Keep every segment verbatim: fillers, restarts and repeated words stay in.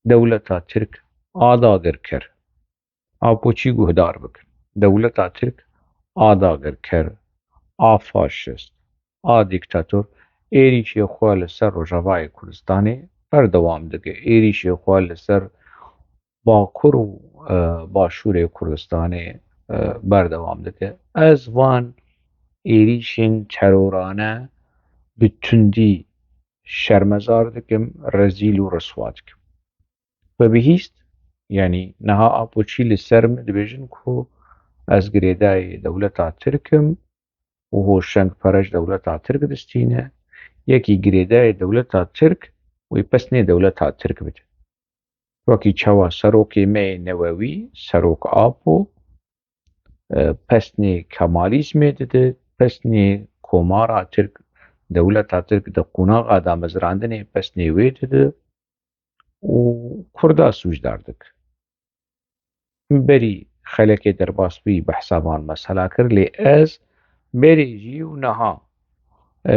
Dewleta Tirk a dagirker, a poçî guhdar bikin. Dewleta Tirk a dagirker, a faşist, a dîktator êrîşê xwe li ser Rojavayê Kurdistanê berdewam dike. Êrîşê xwe li ser Bakur û, e, Başûrê Kurdistanê, e, berdewam dike. Ez van êrîşên terorane bi tundî şermezar dikim, rezîl û riswa dikim. We bihîst, yanî niha a poçî li ser min dibêjin ku ez girêdayê dewleta Tirk im û hoşeng pere ji dewleta Tirk distîne. Yekî girêdayê dewleta Tirk wê pesnê dewleta Tirk bide. Wekî çawa serokê me yê newewî, serok Apo, e, pesnê Kemalîzmê dide, pesnê Komara Tirk, dewleta Tirk di qonaxa damezrandinê pesnê wê dide û Kurda sûcdar dike. Berî xelekê derbas bûyî behsa van mesela kir, lê ez berê jî û niha, e,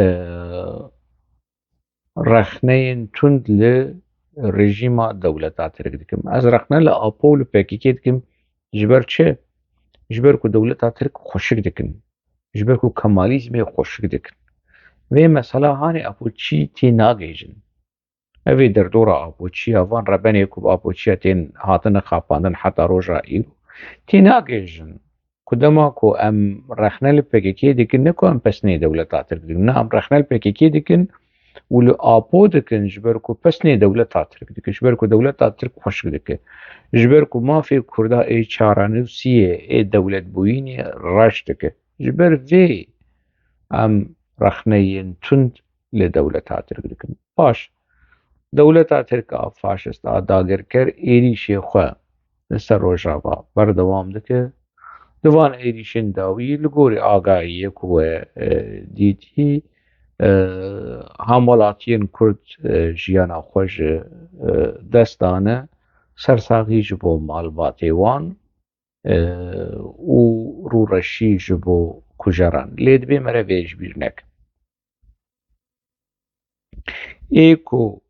rexneyên tund li rejîma dewleta Tirk dikim. Ez rexne li Apo û li P K K dikim. Ji ber çi? Ji ber ku dewleta Tirk xweşik dikin. Ji ber ku Kemalîzmê xweşik dikin. Vê mesela hanê Apoçî tê nagihêjin. Ev ê derdora Apoçiya van rebenê ku bi Apoçiya tên hatine xapandin heta roja îro tê nagihêjin. Ku dema ku em rexne li P K K dikin, ne ku em pesnê dewleta Tirk dikin. Na, em rexne li P K K dikin û li Apo dikin, ji ber ku pesnê dewleta Tirk dikin, ji ber ku dewleta Tirk xweşik dike. Ji ber ku mafê Kurda ê çaranûsiyê, ê dewletbûyînê reş dike. Ji ber vê em rexneyên tund li dewleta Tirk dikin. Baş, dewleta Tirk a faşist a dagirker êrîşê xwe li ser Rojava berdewam dike. Di van êrîşên dawî li gorî agahiyê ku we, e, dîtî, e, hemwelatiyên Kurd, e, jiyana xwe ji, e, dest dane, sersaxî ji bo malbatê wan, e, û rûreşî ji bo kujeran. Lê divê mere vê ji bîr nekin. Ê ku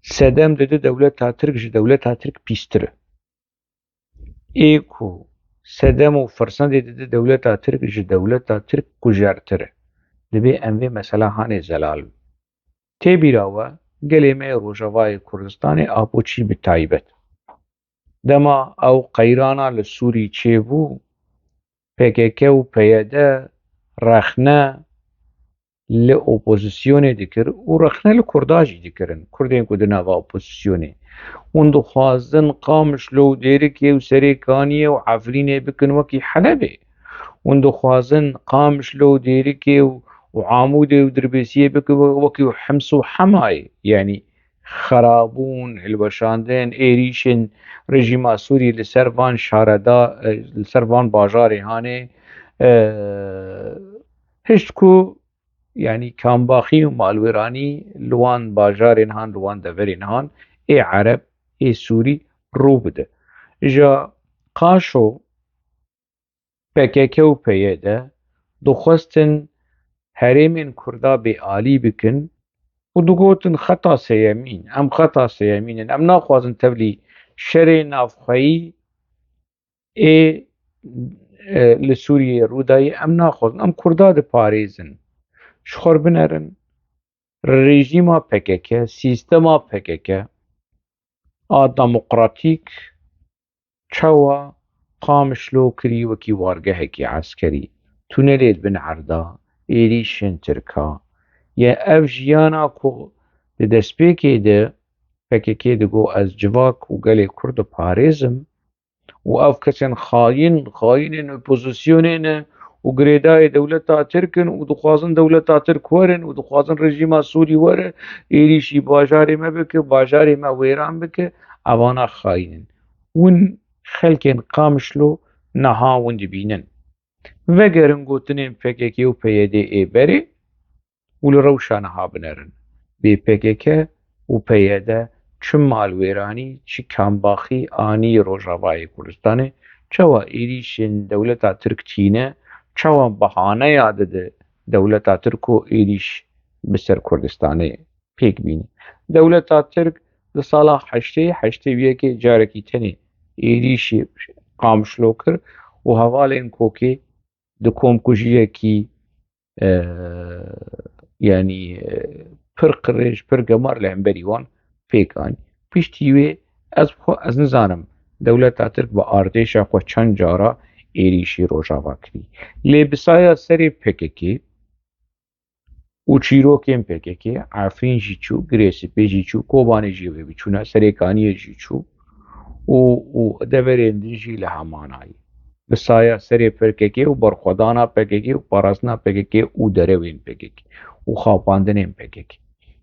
sedem dide dewleta Tirk, ji dewleta Tirk pîstir e. Ê ku sedem û firsendê dide dewleta Tirk, ji dewleta Tirk kujertir e. Divê em vê mesela hanê zelal bin. Tê bîra we, gelê me yê Rojavayê Kurdistanê, Apoçî bi taybet. Dema ew qeyrana li Sûrî çêbû, P K K û P Y D rexne li opozisyonê dikir û rexne li Kurda jî dikirin. Kurdên ku di nava opozisyonê. Hûn dixwazin Qamişlo û Dêrikê û Serê Kaniyê û Efrînê bikin wekî Helebê. Hûn dixwazin Qamişlo û Dêrikê û, û Amûdê û Dirbêsiyê bikin we-, wekî Hims û Hemayê. Yanî xerabûn, hilweşandin, êrîşên rejîma Sûrî li ser van şareda, e, li ser van bajarê hanê, e, hişt ku, yanî, kambaxî û malwêranî li wan bajarên han, li wan deverên han ê Ereb, ê Sûrî rû bide. Îja qaşo P K K û P Y D dixwestin herêmên Kurda bêalî bikin û digotin xeta sêyemîn, em xeta sêyemîn in, em naxwazin tevlî şerê navxweyî ê, e, li Sûriyeyê rûdayî em naxwazin, em Kurda diparêzin. Ji xwe binerin, rejîma P K K, sîstema P K K a demokratîk çawa Qamişlo kirî wekî wargehekî eskerî, tunelê di bin erda, êrîşên Tirka, ye ev jiyana ku di destpêkê de P K K digo ez civak û gelê Kurd diparêzim, û ev kesên xayîn, xayînên opozisyonê ne û girêdayê dewleta Tirk in û dixwazin dewleta Tirk werin û dixwazin rejîma Sûrî were, êrîşî bajarê me bike, bajarê me wêran bike, evana xayîn in. Hûn xelkên Qamişlo niha hûn dibînin. Vegerin gotinên P K K û P Y D ê berê, û li rewşa niha binerin. Bê P K K û P Y D çi malwêranî, çi kambaxî anî Rojavayê Kurdistanê, çawa êrîşên dewleta Tirk tîne, çawa bahaneya dide dewleta Tirk ku êrîş bi ser Kurdistanê pêk bîne. Dewleta Tirk di sala heştê, heştê û yekê carekî tenê êrîşî Qamişlo kir û hevalên Kokê di komkujiyekî, e, yanî, e, pir qirêj, pir gemar li hemberî wan pêk anî. Piştî wê ez xwe, ez nizanim dewleta Tirk bi ardêşa xwe çend cara êrîşî Rojava kirî. Lê bi saya serê P K K û çîrokên P K K, Efrîn jî çû, Girê Spî jî çû, Kobanê jî vê biçûna, Serêkaniyê jî çû û, û deverên din jî li hemanayî. Bi saya serê P K K û berxwedana P K K û parastina P K K û derewên P K K û xapandinên P K K.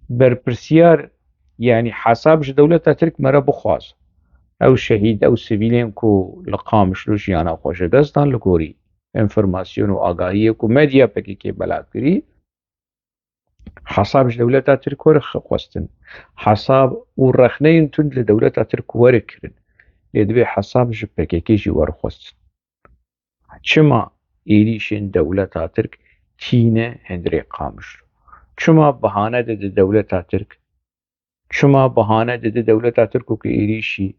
Berpirsiyar, yanî hesab ji dewleta Tirk me re bixwaz. Ew şehîd, ew sivîlên ku li Qamişlo jiyana xwe ji dest dan li gorî enformasyon û agahiyê ku medya P K K belav kirî, hesab ji dewleta Tirk were xwestin. Hesab û rexneyên tund li dewleta Tirk were kirin. Lê divê hesab ji P K K jî were xwestin. Çima êrîşên dewleta Tirk tîne hundirê Qamişlo? Çima bahane dide dewleta Tirk? Çima bahane dide dewleta Tirk ku êrîşî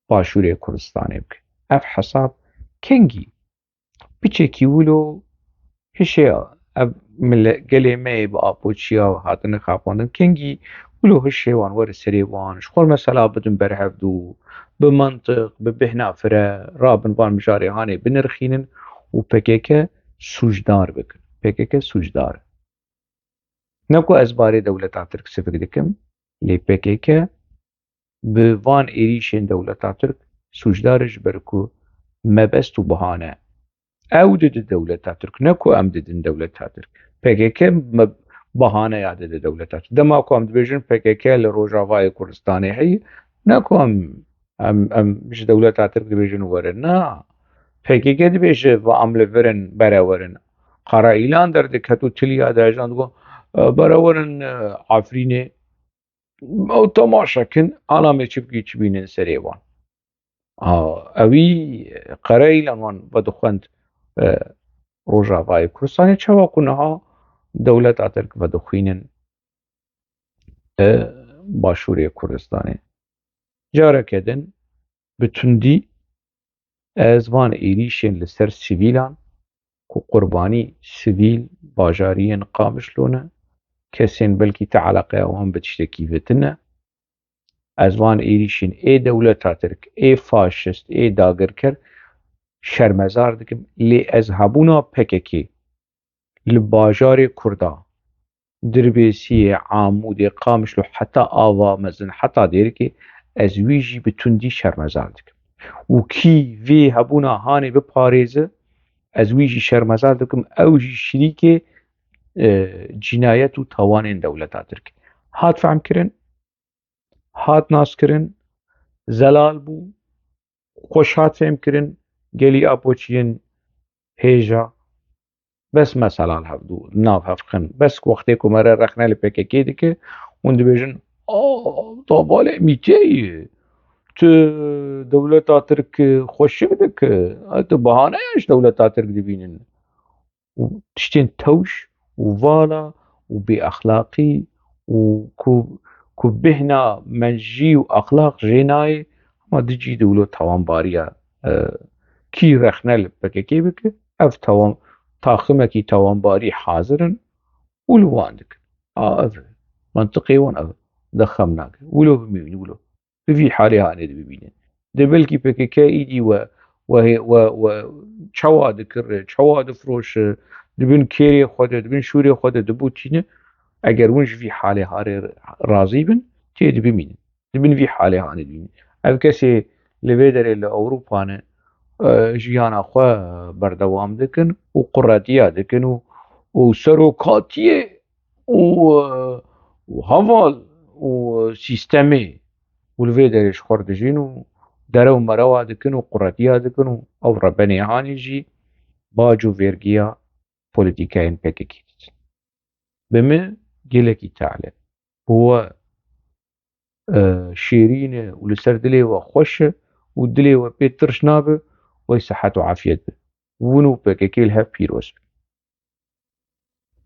Başûrê Kurdistanê bike? Ev hesab kengî? Piçekî wilo hişê ev mile-, gelê me yê bi apoçiya hatine xapandin. Kengî wilo hişê wan were serê wan, ji xwe mesela bidin ber hevdû, bi mantiq, bi bêhna fire, rabin van mijarê hanê binirxînin û P K K sûcdar bikin. P K K sûcdar e. Ne ku ez barê dewleta Tirk sivik dikim, lê P K K bi van êrîşên dewleta Tirk sûcdar e, ji ber ku mebest û bahane ew didin dewleta Tirk, ne ku em didin dewleta Tirk. P K K me-, bahaneya dide dewleta Tirk. Dema ku em dibêjin P K K li Rojavayê Kurdistanê heye, ne ku em, em, em ji dewleta Tirk dibêjin werin. Na. P K K dibêje, va em li vir in, bere werin. Qara îlan derdiket û tiliya de hejan digot, e, bere werin, e, Efrînê. Ew temaşe kin, ana me çi bikî çi bînin serê wan. A, ewî qere îlan wan vedixwend, e, Rojavayê Kurdistanê, çawa ku niha dewleta Tirk vedixwînin, e, Başûrê Kurdistanê. Careke din bi tundî ez van êrîşên li ser sivîlan ku qurbanî sivîl bajariyên Qamişlo ne, kesên belkî te eleqeya wan bi tiştekî ve tune. Ez van êrîşên ê dewleta Tirk, ê faşist, ê dagirker şermezar dikim. Lê ez hebûna P K K li bajarê Kurda, Dirbêsiyê, Amûdê, Qamişlo, heta Ava Mezin, heta Dêrikê, ez wî jî bi tundî şermezar dikim. Û kî vê hebûna hanê biparêze, ez wî jî şermezar dikim, ew jî şirîkê, e, cînayet û tawanên dewleta Tirk. Hat fehmkirin, hat naskirin, zelal bû, xweş hat fehmkirin, gelî apoçiyên hêja, bes me zelal hevdû, nav hevxin. Bes wextê ku me re rexne li P K K dike, hûn dibêjin, "A, tabalê mîteyî, tu dewleta Tirk xweşik dike, tu bahaneya ji dewleta Tirk dibînin." û tiştên tewş û vala û bêexlaqî û ku, ku bêhna menjî û exlaq jê nayê, hema di cî de wilo tawanbariya, e, kî rexne li P K K bike, ev tawan, taximekî tawanbarî hazir in û li wan dikin. A, ev e. Mentiqê wan ev e. De xem nake. Wilo bimînin, wilo. Bi vî halê hanê dibimînin. De belkî P K K îdî we, we, we, we çawa dikire, çawa difiroşe, di bin kêrê xwe de, di bin şûrê xwe de dibûtîne, eger hûn ji vî halê hanê razî bin, tê dibimînin. Di bin vî halê hanê dibînin. Ev kesê li vê derê li Ewropa ne, e, jiyana xwe berdewam dikin û quretiya dikin û, û serokatiyê û, û heval û sîstemê û li vê derê ji xwe re dijîn û derew merewa dikin û quretiya dikin û ew rebenê hanê jî bac û vêrgiya polîtîkayên P K K dikin. Bi min gelekî tehle. Bi we, e, şêrîn e û li ser dilê we xweş e û dilê we pê tirş nabe, wey sihet û afiyet be. Hûn û P K K li hev pîroz bin.